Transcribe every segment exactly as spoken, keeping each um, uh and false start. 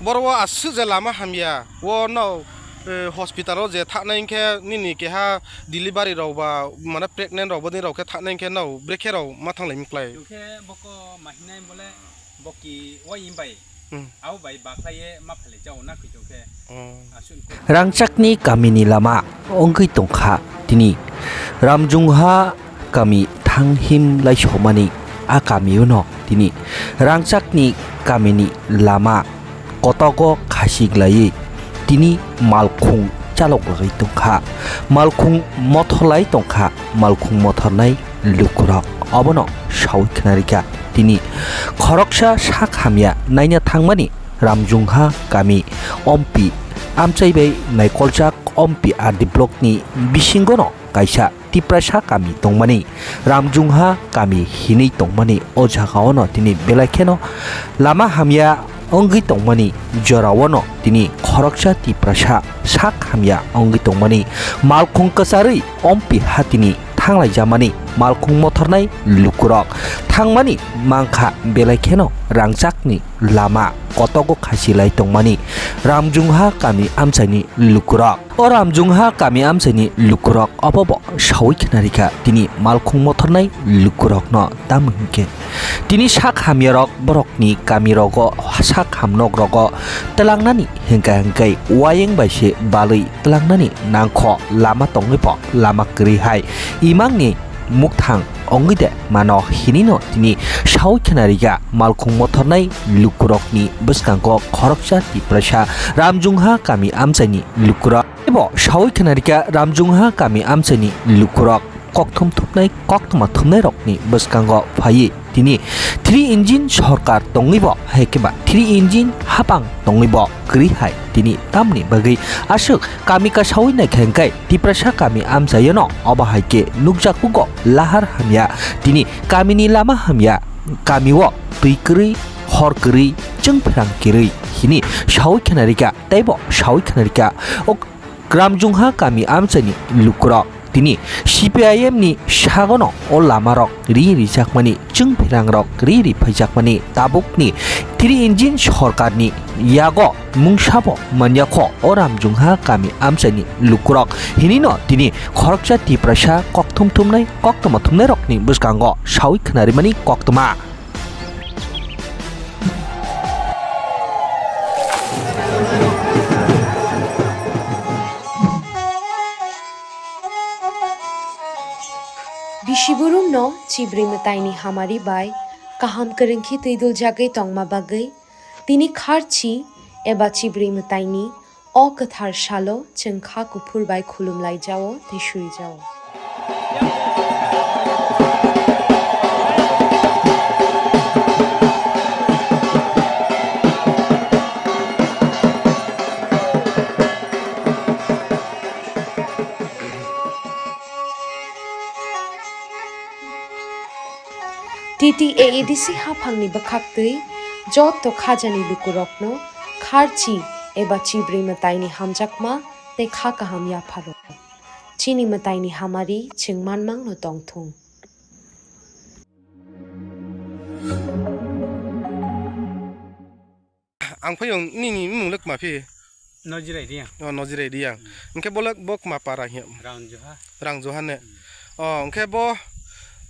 Boro o aswk je lama hamya, o no, eh, hospital o je thaknai hinkhe nini keha delivery rok ba, mane pregnant rok bodei rok khe thaknai hinkhe no brekhe rok ma thanglai miklai. Hinkhe boko ma hinai bole boki wai bai. Hmm. Abo bai bakhlai ye ma phalai jao na kwitu khe. Oh. Aswk. Rangchakni kamini lama wngwi tongkha tini. Ramjungha kami thang him lai somani a kamio no tini rangchakni kamini lama kotogo khasi glaiwi tini malkhung chalok lagwi tongkha, malkhung mothor lai tongkha, malkhung mothornai lukurok obono sawi khwnarikha. Tini khoroksa sak hamya naina thangmani Ramjungha kami ompi amchai bai naikoljak ompi R D block ni bisingono kaisa Tiprasa kami tongmani, Ramjungha kami hinwi tongmani o jaga ono tini belai kheno lama hamya wngwi tongmani jora ono tini khoroksa Tiprasa sak hamya wngwi tongmani, malkhung kwcharwi ompi hatini thanglaijamani malkhung mothornai lukurok thangmani mankha belai kheno rangchakni lama kotogo khasi lai tongmani Ramjungha kami amchaini lukurok. O Ramjungha kami amchaini lukurok obobo sawi khwnarikha tini malkhung mothornai lukurokno tamo hinkhe tini sak hamyarok borokni kamirogo sak hamnok rogo twlangnani hinkha hinkhai wayeng bai se balwi twlangnani nangkho lama tongwibo lama kwrwi hai imangni mukthang ongwi de mano hinino tini sawi khwnarikha malkhung mothornai lukurokni bwskango khoroksa Tiprasa Ramjungha kami amchaini lukurok. Teibo sawi khwnarikha Ramjungha kami amchaini lukurok kokthum thumnai koktwma thumnairokni bwskango phaiwi tini three engine sorkar tongwibo hai khe ba three engine hapang tongwibo kwrwi hai tini tamni bagwi aswk kami kasawi naikha hinkhe Tiprasa kami amchaiono obo hai khe nukjakhugo lahar hamya tini kamini lama hamya kamio twi kwrwi hor kwrwi chwng pherang kwrwi hini sawi khwnarikha teibo sawi khwnarikha o Ramjungha kami amchaini lukurok. Tini C P I M ni sagono o lamarok ri rijakmani, chwng phirangrok ri ri phaijakmani, tabukni three engine sorkarni yago mungsabo manyakho o Ramjungha kami amchaini lukurok hinino tini khoroksa Tiprasa kokthum thumnai koktwma thumnairokni bwskango sawi khwnarimani koktwma. Bisiburumno chibrwi mwtaini hamari bai kaham kwrwngkhe twiduljagwi tongma bagwi tini kharchi eba chibrwi mwtaini o kwthar salo chwng kha kuphur bai khulumlaijao tei suijao. T T A A D C haphangni bwkhaktwi joto khajani lukurokno kharchi eba chibrwi mwtaini hamjakma tei kha kaham yapharo. Chini mwtaini hamari chwng manmangno tongthung. Ang phai nini mung le kma phi? Nojirai Riang. Oh, Nojirai Riang. Hmm. Hingke bo le bo kma para hiya? Rang Joha. Rang Joha ne. Hmm. Oh, hingke bo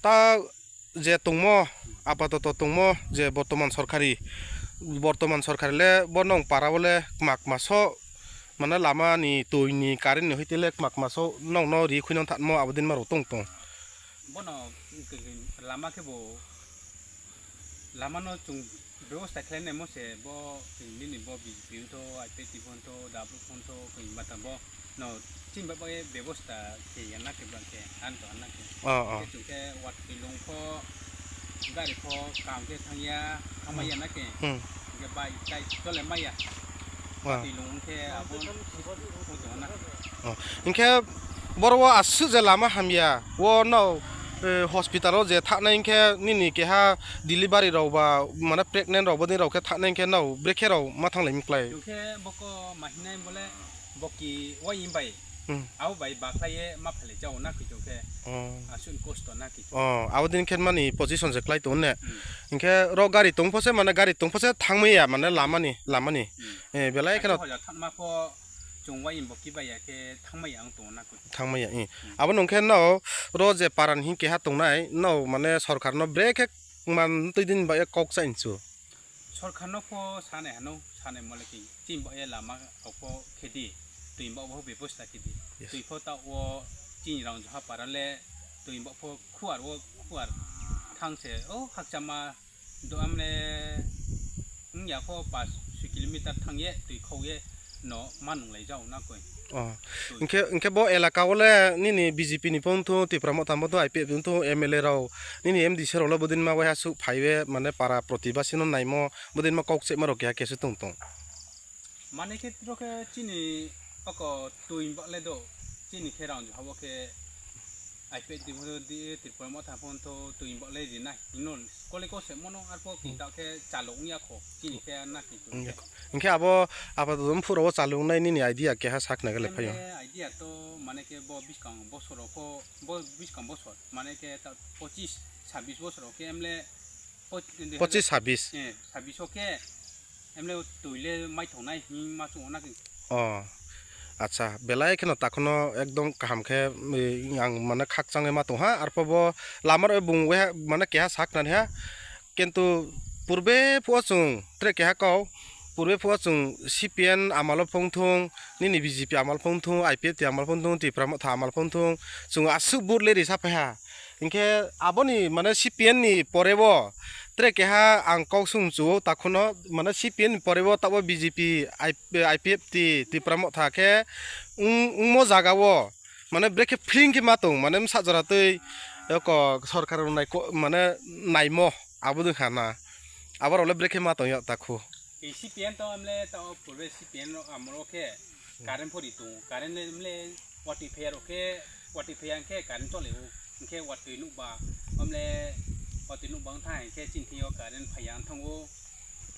ta je tongmo, apatoto tongmo je bortoman sorkari, bortoman sorkari le bo nong para bo le kma kma so, mane lama ni, twi ni, current ni hoite le kma kma so nong no ri khui nang thanmo abo din ma rok tong tong. Bono lama khe bo, lama no chwng bebosta khlai nai mo se bo, nini bo B J P hwn tho, I P F T hwn tho, W P F hwn tho, koi mata bo no chini bagwi bebosta khe ya na khe ba khe, ano to ano khe. Oh, oh. Khe chwng khe wat twi lung pho, gari pho, kam khe thang ya, hamai ya na khe. Hmm. Hingke bai tai chole maya. Ah. Twi lung khe abo photo na. Oh. Hingke boro o aswk je lama hamya, o no, eh, hospital o je thaknai hingke nini keha delivery rok ba, mane pregnant rok bodei rok khe thaknai hingke no brekhe rok ma thanglai miklai. Hingke boko ma hinai bole boki wai bai. Hmm. Abo bai bakhlaiye ma phalai jao na khe tong khe. Oh. Aswk kosto na khe. Oh, abo din khe mani position se khlai tong ne. Hmm. Hinkhe ro gari tong phose mane gari tong phose thangmaya mane lamani, lamani. Hmm. Eh, belai kheno. Hoja thangma pho chwng wai bo kibai ya khe thangmaya ang tong na khe. Thangmaya, eh. Hmm. Abo nung khe no ro je paran hin keha tongnai no mane sorkar no bre khe man twi din ba kok sa inchu. Sorkar no pho sanai hano, sanai mole ki, chini bo e lama rok pho khedi, twi bo bo bebosta khedi. Yes. Twi pho ta o chini rang jha para le, twi bo pho khuar o khuar thang se, o hakchama do amne, wngya pho pas sui kilometer thang ye, twi khou ye, no manung lai jao na koi. Oh. Twi. Hinkhe, hinkhe bo elaka o le nini B J P ni phone thu, Tipra Motha phone thu, I P F ni phone thu, M L A rok, nini M D C rok le budin ma waiha su phaiwe mane para protibasi no naimo budin ma kok chekma rok keha kesu tong tong. Mane khe tro khe chini oko twi ba le do, chini khe rang jha bo khe I P F ni phone thu di, Tipra Motha phone thu twi ba le rinai. Ino kole ko se mono arpho kinta khe chalo wngya kho, chini khe na ki twi. Wngya kho. Hinkhe abo, abo dum phuro o chalo wngnai nini idea keha sak na gele phaio. Idea to mane khe bo biskang bosor rok pho, bo biskang bosor mane khe ta pochis sabis bosor rok khe emle po-, Pochis sabis. Eh, sabis o khe emle twi le mai thongnai hin ma chungo na ki. Oh. Acha, belai kheno takhono ekdom kaham khe, eh, ang mane khakchangwi ma tongha, arpho bo lama rok bung waiha mane keha sak nani ha, kintu purbe phuo chwng tre keha kau, purbe phuo chwng C P M amalo phung thung, nini B J P amalo phung thung, I P F T amalo phung thung, Tipra Motha amalo phung thung, chwng aswk vote le risa phaiha, hinkhe aboni mane C P M ni pore bo tre keha ang kok sung chuo takhono mane C P M ni pore bo tabo B J P, I P F T, Tipra Motha khe wng-, wngmo jaga o mane brekhe feeling khe ma tong mane bwsa jora twi eko sorkar rok nai ko-, mane naimo abo dwkha na abo rok le brekhe ma tong yag takhu. Ei C P M to emle to purbe C P M rok amoro khe current phori tongo, current emle watwi phaiya rok khe watwi phaiya hwnkhe current chole o, hwnkhe watwi nukba emle watwi nukba wngtha hwnkhe chini thio current phaiya wngthango.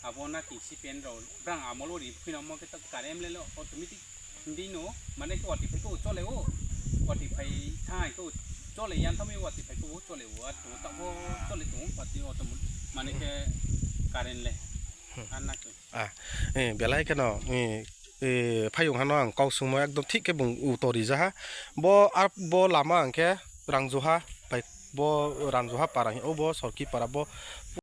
Abo na ki C P M rok brang amolo ri phino omo khe to current emle automatic hindi no mane khe watwi phai khe chole o, watwi phai thang hai khe chole yan thamwi watwi phai khe chole o, ato tabo chole tongo watwi auto mane khe current le. Hmm. Anna khe. Ah, eh, belai kheno, eh, eh, phayung hano ang kok sungmo ekdom thik khe bung uto rijaha. Bo ar bo lama ang khe rangjuha bai bo rangjuha para hi, o bo sorki para bo.